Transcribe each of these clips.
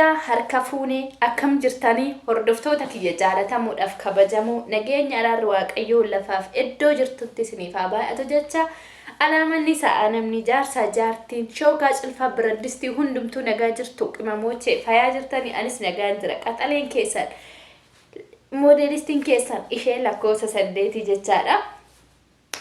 Yooyyaa harka fuune akkam jirtanii hordoftoota kiyya jaalatamuudhaaf kabajamoo nageenya araarri waaqayyoo lafaaf iddoo jirtutti isiniif haa baay'atu jecha alaamanni sa'a namni jaarsaa jaartiin shookaa cilfaa biraddistii hundumtuu nagaa jirtu qimamoochee fayaa jirtanii anis nagaan jira qaxaleen keessan moodeelistiin keessan ishee lakkoofsa saddeetii jechaadha.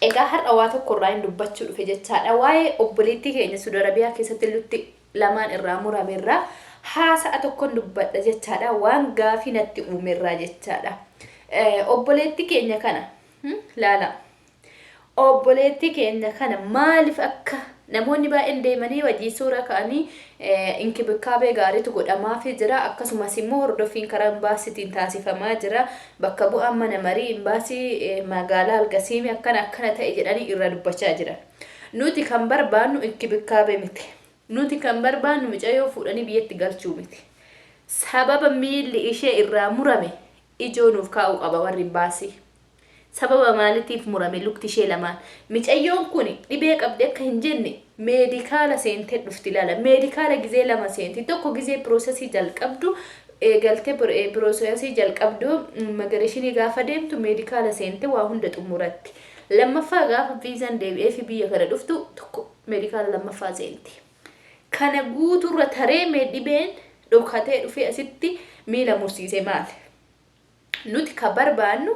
Egaa har'a waa tokko irraa hin dubbachuu dhufe jechaadha. Waa'ee obboleettii keenya Suudi Arabiyaa keessatti lutti lamaan irraa murame irraa haasa'a tokkon dubbadha jechaadha. Waan gaafii natti uume irraa jechaadha. Obboleettii keenya kana laala. Obboleettii keenya kana maaliif akka namoonni baay'een deemanii wajjin suuraa ka'anii inkibikaabee gaariitu godhamaafii jira. Akkasumas immoo hordoffiin karaa imbaasiitiin taasifamaa jira. Bakka bu'aan mana marii imbaasii magaalaa Algasiimii akkana akkana ta'e jedhanii irraa dubbachaa jiran. Nuti kan barbaannu inkibikaabee miti. Nuti kan barbaannu mucayyoo fuudhanii biyyatti galchuu miti. Sababa miilli ishee irraa murame ijoo nuuf kaa'uu qaba warri imbaasii. Sababa maalitiif murame lukti ishee lamaan? Micayyoon kuni dhibee qabdi akka hin jenne meedikaala seentee dhufti ilaala. Meedikaala gizee lama seenti. Tokko gizee piroosesii jalqabdu eegaltee piroosesii jalqabdu immigireeshinii gaafa deemtu meedikaala seente waa hunda xumuratti. Lammaffaa gaafa viizaan deebi'ee fi biyya kana dhuftu tokko meedikaala lammaffaa seenti. Kana guutuurra taree mee dhibeen dhokatee dhufee asitti miila mursiise maali? Nuti ka barbaannu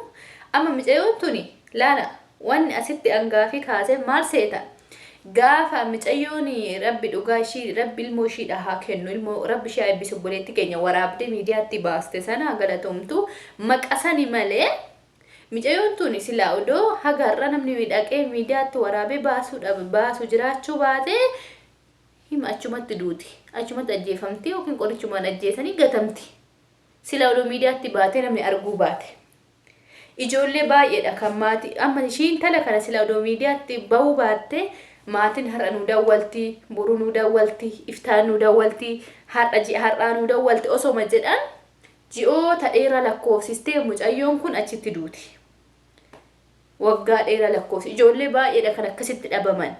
amma micayoon tuni laala wanni asitti an gaafii kaasee maal seeta gaafa micayyoon rabbi dhugaa ishii rabbi ilmoo ishiidha haa kennu ilmoo rabbi ishee haa eebbisu obboleetti keenya waraabdee miidiyaatti baaste sana galatomtu maqasani malee micayoon tuni silaa odoo haga har'a namni dhaqee miidiyaatti waraabee baasuu dhabe baasu jiraachuu baatee hima achumatti duuti achumatti ajjeefamti yookiin qorichumaan ajjeesanii gatamti. Sila odoo miidiyaatti baatee namni arguu baate. Ijoollee baay'eedha kan maatii amma ishii intala kana sila odoo miidiyaatti bahuu baatte maatiin har'a nuu dawwalti, boru nuu dawwalti, iftaan nuu dawwalti, har'a ji'a har'aa nuu dawwalti osoma jedhan ji'oota dheeraa lakkoofsistee mucayyoon kun achitti duuti. Waggaa dheeraa lakkoofsi. Ijoollee baay'eedha kan akkasitti dhabaman.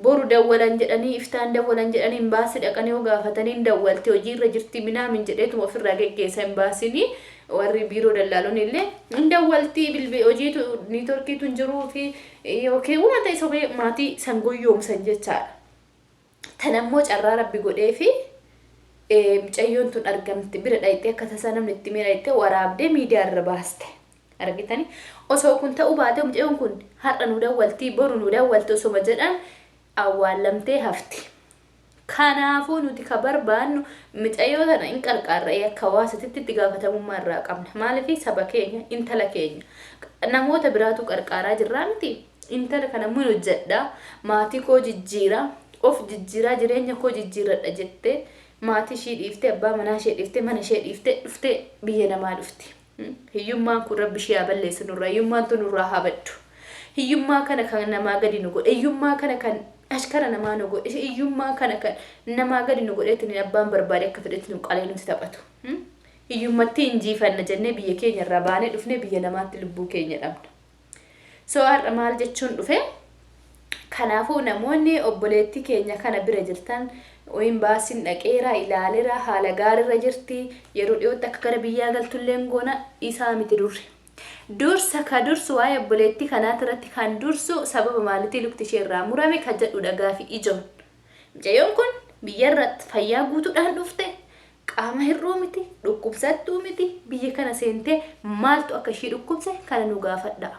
Boru dawwalan jedhanii, iftaan dawwalan jedhanii imbaasii dhaqanii yoo gaafatanii hin dawwalti hojiirra jirti minaamin jedheetuma ofirraa geggeessa imbaasiin warri biiroo dallaalonni illee hin dawwalti bilbi hojiitu niitorkiitu hin jiruu fi yookiin waan ta'e sobee maatii san goyyoomsan jechaadha. Tanammoo carraa rabbi godhee fi mucayyoon tun argamte bira dhayxee akka tasaa namni itti mee dhayxee waraabdee miidiyaa irra baaste. Argitani? Osoo kun ta'uu baatee mucayyoon kun har'a nu dawwalti boru nu dawwalti osoma jedhan awwaallamtee hafti. Kanaafuu nuti ka barbaannu mucayyoo tana in qarqaarra akka hawaasatitti itti gaafatamummaa irraa qabna. Maaliif saba keenya intala keenya namoota biraatu qarqaaraa jirraa miti. Intala kana mun hojjedha maatii koo jijjiira of jijjiiraa jireenya koo jijjiirradha jettee maatii ishii dhiiftee abbaa manaa ishee dhiiftee mana ishee dhiiftee dhuftee biyya namaa dhufti. Hiyyummaan kun rabbi ishee haa balleessu nurraa hiyyummaan tun nurraa haa baddu. Hiyyummaa kana kan namaa gadi nu godhe hiyyummaa kana kan ashkara namaa nu godhe hiyyummaa kana kan namaa gadi nu godheetiin abbaan barbaade akka fedhetti nu qalee nuti taphatu. Hiyyummatti injiifanna jennee biyya keenya irraa baanee dhufnee biyya namaatti lubbuu keenya dhabna. So har'a maal jechuun dhufe? Kanaafuu namoonni obboleettii keenya kana bira jirtan imbaasiin dhaqeera ilaaleera haala gaariirra jirti yeroo dhiyootti akka gara biyyaa galtullee goona isaa miti durri. Dursa ka dursu waa'ee obboleettii kanaati irratti kan dursu sababa maalitii lukti ishee irraa murame ka jedhudha gaafi ijoon. Mucayyoon kun biyyarratti fayyaa guutuudhaan dhufte qaama hir'uu miti dhukkubsattuu miti biyya kana seentee maaltu akka ishii dhukkubse kana nu gaafadha.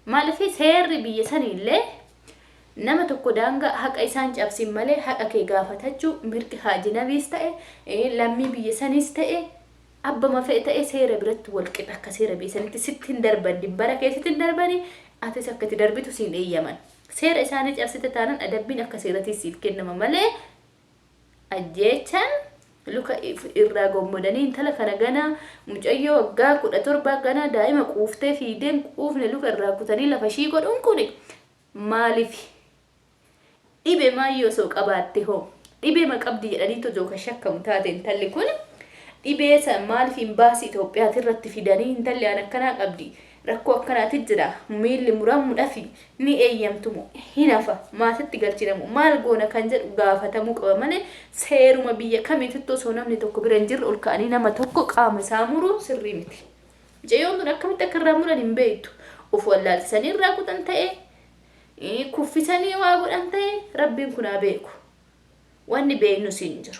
Maaliif seerri biyya saniillee nama tokko daangaa haqa isaan cabsin malee haqa kee gaafatachuu mirgi haajinabiis ta'e lammii biyya saniis ta'e abbama fe'e ta'e seera biratti wal qixa akka seera biyya sanitti sitti hin darban dibbara kee sitti hin darbani atis akka itti darbitu siin eeyyaman. Seera isaanii cabsite taanan adabbiin akka seeratii siif kennama malee ajjeechaan luka irraa gommodanii intala kana ganaa mucayyoo waggaa 17 ganaa daa'ima quuftee fiideen quufne luka irraa kutanii lafa ishii godhuun kun maaliif dhibe maayyoo osoo qabaatte hoo dhibee ma qabdi jedhanii osoo kan shakkamu taate intalli kun dhibee san maaliif imbaasii Itoophiyaati irratti fidanii intalli aan akkanaa qabdi Rakkoo akkanaati jira, miilli muramuudhafi ni eeyyamtumo hin hafa, maatitti galchinamo maal goona kan jedhu gaafatamuu qaba malee seeruma biyya kamiitittu osoo namni tokko bira hin jirre ol ka'anii nama tokko qaama isaa muruun sirrii miti. Mucayyoon tun akkamitti akka irraa muran hin beektu. Of wallaalchisanii irraa kutan ta'e, kuffisanii waa godhan ta'e, Rabbiin kun haa beeku. Wanni beeknus hin jiru.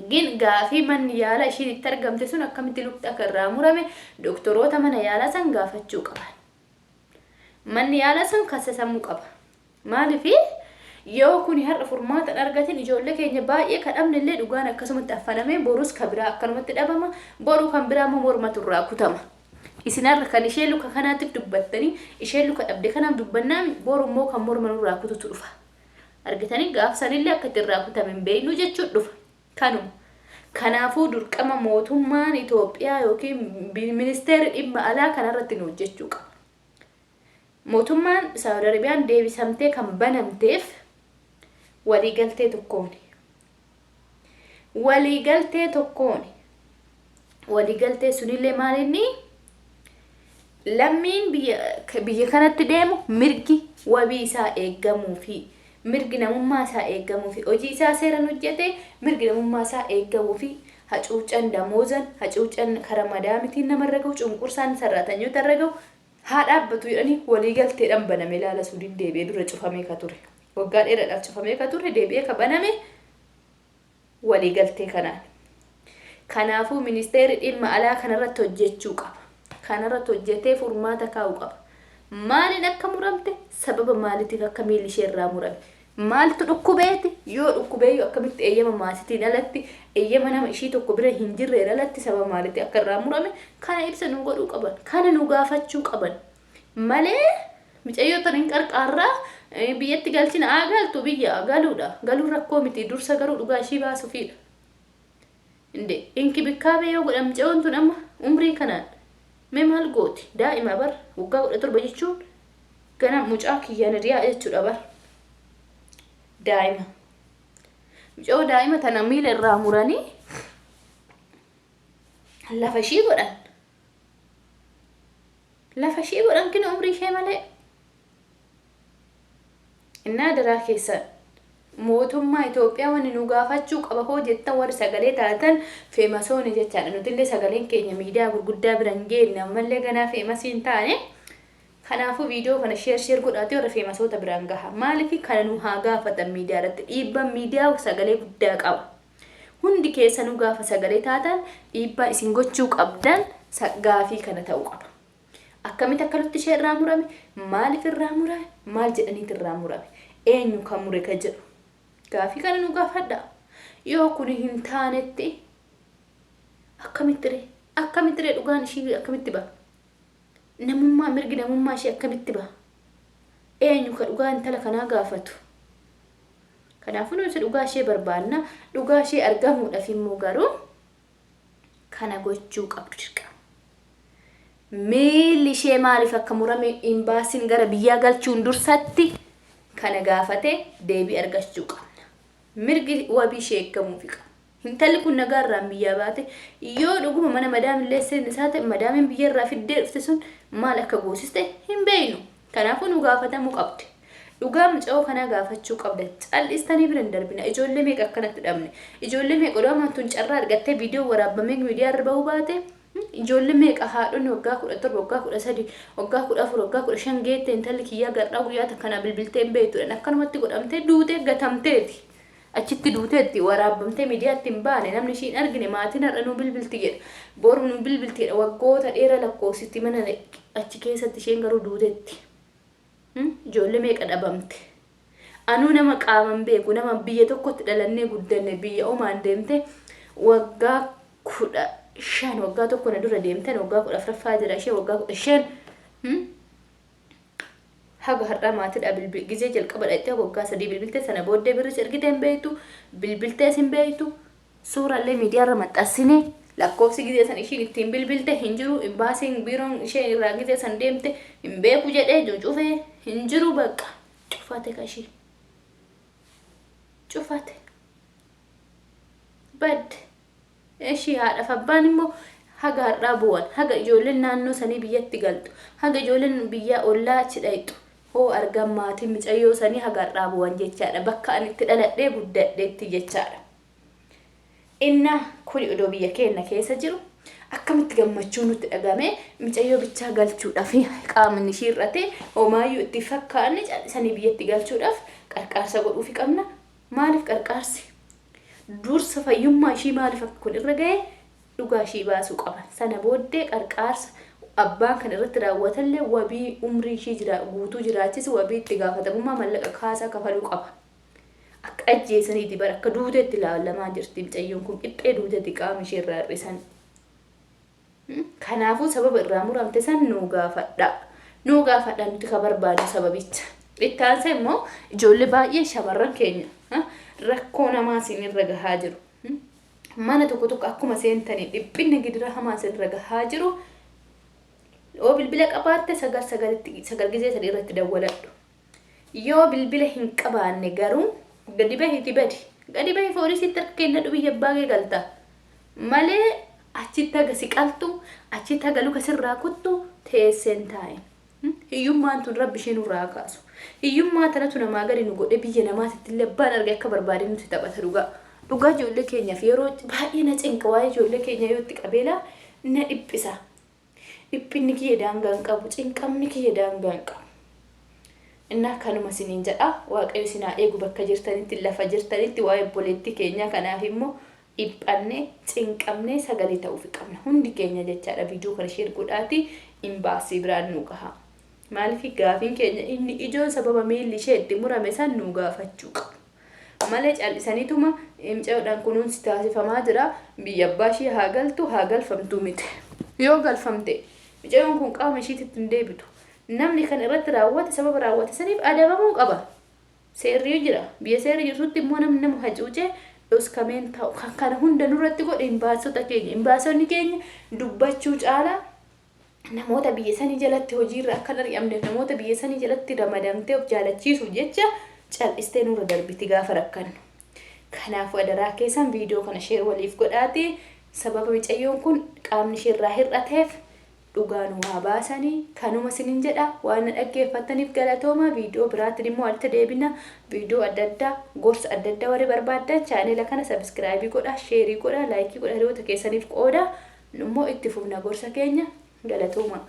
Gin gaafii manni yaalaa ishiin itti argamte sun akkamitti lukti akka irraa murame doktoroota mana yaalaa san gaafachuu qaban. Manni yaalaa sun kassasamuu qaba. Maaliif yoo kuni har'a furmaata hin argatin, ijoollee keenya baay'ee kan dhabne illee dhugaan akkasumatti affanamee borus ka biraa akkanumatti dhabama, boruu kan biraa immoo mormatu irraa kutama. Isin har'a kan ishee luka kanaatiif dubbattanii, ishee luka dhabde kanaaf dubbannaa, boru immoo kan morma nurraa kututu dhufa. Argitanii, gaaf sanillee akka itti irraa kutame hin beeknu jechuun dhufa. Kanuma. Kanaafuu durqama mootummaan Itoophiyaa yookiin ministeerri dhimma alaa kanarratti nu hojjechuu qaba. Mootummaan Saawud Arabiyaan deebisamtee kan banamteef waliigaltee tokkooni. Waliigaltee tokkooni. Waliigaltee sunillee maal inni? Lammiin biyya kanatti deemu mirgi wabii isaa eeggamuu fi mirgi namummaa isaa eeggamuu fi hojii isaa seeraan hojjete, mirgi namummaa isaa eeggamuu fi hacuuccan damoozan, hacuuccan karaa madaamitiin namarra gahu, cunqursaan sarraatanyoota irra gahu haa dhaabbatu jedhanii waliigalteedhaan baname. Ilaala, Suudiin deebi'ee dura cufamee ka ture. Waggaa dheeraadhaaf cufamee ka ture deebi'ee ka baname waliigaltee kanaan. Kanaafuu ministeerri dhimma alaa kanarratti hojjechuu qaba. Kanarratti hojjetee furmaata kaa'uu qaba. Maaliin akka muramte, sababa maaliitiif akka miilli ishee irraa murame, maaltu dhukkubeeti, yoo dhukkubeeyyuu akkamitti eeyyama maatiitiin alatti, eeyyama nama ishii tokko bira hin jirreen alatti sababa maaliitii akka irraa murame kana ibsa nu godhuu qaban. Kana nu gaafachuu qaban. Malee mucayyoo tan hin qarqaarraa, biyyatti galchina, haa galtu, biyya galuudha. Galuun rakkoo miti, dursa garuu dhugaa ishii baasuufiidha. Inde inkibikaabee yoo godhan, mucayyoon tun amma umrii kanaan mee maal gooti? Daa'ima bar, waggaa 17 jechuun gana mucaa kiyyaan hiriyaa jechuudha bar. Daa'ima. Mucayyoo daa'ima tana miila irraa muranii lafa ishii godhan. Lafa ishii godhan kina umrii ishee malee. Innaa daraa keessan mootummaa Itoophiyaa wanni nu gaafachuu qaba hoo jettan, warri sagalee taatan, famousoonni jechaadha. Nutillee sagaleen keenya miidiyaa gurguddaa bira hin geenye, ammallee ganaa famousii hin taane. Kanaafuu viidiyoo kana share share godhaatee warra famousoota biraan gaha. Maaliif kana nu haa gaafatan miidiyaa irratti? Dhiibbaan miidiyaa sagalee guddaa qaba. Hundi keessanuu gaafa sagalee taatan dhiibbaa isin gochuu qabdan gaafii kana ta'uu qaba. Akkamitti akka lukti ishee irraa murame, maaliif irraa murame, maal jedhaniit irraa murame, eenyu kan mure ka jedhu. Gaafii kana nu gaafadha. Yoo kun hin taanetti akkamitti ree? Akkamitti ree dhugaan ishii akkamitti ba'a? Namummaa, mirgi namummaa ishee akkamitti ba'a? Eenyu ka dhugaa intala kanaa gaafatu? Kanaafuu nuti dhugaa ishee barbaanna. Dhugaa ishee argamuudhaaf immoo garuu kana gochuu qabdu dirqama. Miilli ishee maaliif akka murame imbaasiin gara biyyaa galchuun dursatti kana gaafate deebii argachuu qabna. Mirgi wabii ishee eeggamuufi qaba. Intalli kun nagaa irraan biyyaa baate, yoo dhuguma mana madaamillee seenne isaa ta'e, madaamiin biyya irraa fiddee dhufte sun maal akka goosiste hin beeknu. Kanaafuu nu gaafatamuu qabdi. Dhugaa mucayoo kanaa gaafachuu qabda. Cal'istanii bira hin darbina. Ijoollee meeqa akkanatti dhabne? Ijoollee meeqa odoo amantuun carraa argattee viidiyoo waraabamee miidiyaa irra bahuu baate? Ijoollee meeqa haadhonni waggaa 17, waggaa 13, waggaa 14, waggaa 15 geette, intalli kiyyaa gardhaa guyyaa takkanaa bilbiltee hin beektuudhaan akkanumatti godhamtee duutee gatamteeti. Achitti duuteetti waraabamtee miidiyaatti hin baane, namni ishii hin argine, maatiin har'a nu bilbilti jedha. Boru nu bilbilti jedha. Waggoota dheeraa lakkoofsitti mana achi keessatti, isheen garuu duuteetti. Ijoollee meeqa dhabamte? Anuu nama qaaman beeku, nama biyya tokkotti dhalannee guddanne, biyya omaan deemte, waggaa 15, waggaa tokko na dura deemtan, waggaa 14ffaa jira, ishee waggaa 15 haga har'aa maatiidha bilbil gizee jalqaba dhaqxee waggaa 3 bilbilte, sana booddee birris ergitee hin beektu, bilbiltees hin beektu, suuraallee miidiyaarra maxxansine, lakkoofsi gizee san ishiin ittiin bilbilte hin jiru, imbaasiin biiroon ishee irraa gizee san deemte hin beeku jedhee cufee hin jiru, bakka cufate, kashii cufate badde. Ishii haadhaaf abbaan immoo Haga har'aa boo'an. Haga ijoolleen naannoo sanii biyyatti galtu. Haga ijoolleen biyyaa ollaa achi dhayxu. Hoo argan maatiin micayyoo sanii haga har'aa boo'an jechaadha. Bakka ani itti dhaladhee guddadheetti jechaadha. Inna kuni odoo biyya keenna keessa jiru akkamitti gammachuu nutti dhagame micayyoo bichaa galchuudhaaf qaamni ishii hir'ate homaayyuu itti fakkaanne callisanii biyyatti galchuudhaaf qarqaarsa godhuufi qabna. Maaliif qarqaarsi? Dursa fayyummaa ishii maaliif akka kun irra gahe dhugaa ishii baasuu qaban. Sana booddee qarqaarsa abbaan kan irratti raawwatallee wabii umrii ishii jira guutuu jiraachisu wabii itti gaafatamummaa mallaqa kaasaa kafaluu qaba. Akka ajjeesaniiti bara akka duuteetti ilaalamaa jirti mucayyoon kun qixxee duuteetti qaama ishee irraa hir'isan. Kanaafuu sababa irraa muramte san nuu gaafadha. Nuu gaafadha nuti ka barbaadnu sababicha. Itti aansee immoo ijoollee baay'ee shamarran keenya rakkoo namaa isin irra gahaa jiru. Mana tokko tokko akkuma seentanii dhiphinni gidira hamaa isin irra gahaa jiru. Yoo bilbila qabaatte sagal sagalitti sagal gizee sadii irratti dawwaladhu. Yoo bilbila hin qabaanne garuu gadi bahiiti badi. Gadi bahi foolisiitti harka kennadhu biyya abbaa kee galta. Malee achitti haga si qaltu, achitti haga luka sirraa kuttu teesseen taa'in. Hiyyummaan tun rabbi ishee nurraa haa kaasu. Hiyyummaa tanatu namaa gadi nu godhe biyya namaatitti illee abbaan arge akka barbaade nutti taphata dhugaa. Dhugaa ijoollee keenyaaf yeroo baay'ee na cinqa waa'ee ijoollee keenyaa yoo itti qabeelaa na dhiphisa. Dhiphinni kiyya daangaa hin qabu, cinqamni kiyya daangaa hin qabu. Innaa kanuma isiniin jedha Waaqayyo isin haa eegu bakka jirtanitti lafa jirtanitti waa'ee obboleettii keenyaa kanaaf immoo dhiphannee cinqamnee sagalee ta'uufi qabna hundi keenya jechaadha viidiyoo kana sheer godhaati imbaasii biraan nu gaha. Maaliif gaafiin keenya inni ijoon sababa miilli ishee itti murame san nu gaafachuu qabu. Malee cal'isaniituma mucayoodhaan kunuunsi taasifamaa jira biyya abbaa ishee haa galtu haa galfamtuu miti. Yoo galfamte mucayoon kun qaama ishiititti hin deebitu. Namni kan irratti raawwate sababa raawwate saniif adabamuu qaba. Seerri jira. Biyya seerri jirtutti immoo namni nama hacuucee dhoskameen taa'u. Kan kana hunda nurratti godhe imbaasota keenya. Imbaasonni keenya dubbachuu caalaa namoota biyya sanii jalatti hojiirra akka hin ari'amneef namoota biyya sanii jalatti ramadamtee of jaalachiisuuf jecha cal'istee nurra darbiti gaafa rakkannu. Kanaafuu adaraa keessan viidiyoo kana sheer waliif godhaati sababa micayyoon kun qaamni ishee irraa hir'ateef dhugaa nu haa baasanii kanuma isinin jedha waan na dhaggeeffattaniif galatooma viidiyoo biraatiin immoo walitti deebina viidiyoo adda addaa gorsa adda addaa warri barbaaddan chaanela kana sabiskiraayibii godha sheerii godha laayikii godha hiriyoota keessaniif qooda. Nummoo itti fufna gorsa keenya. Galatoomaa.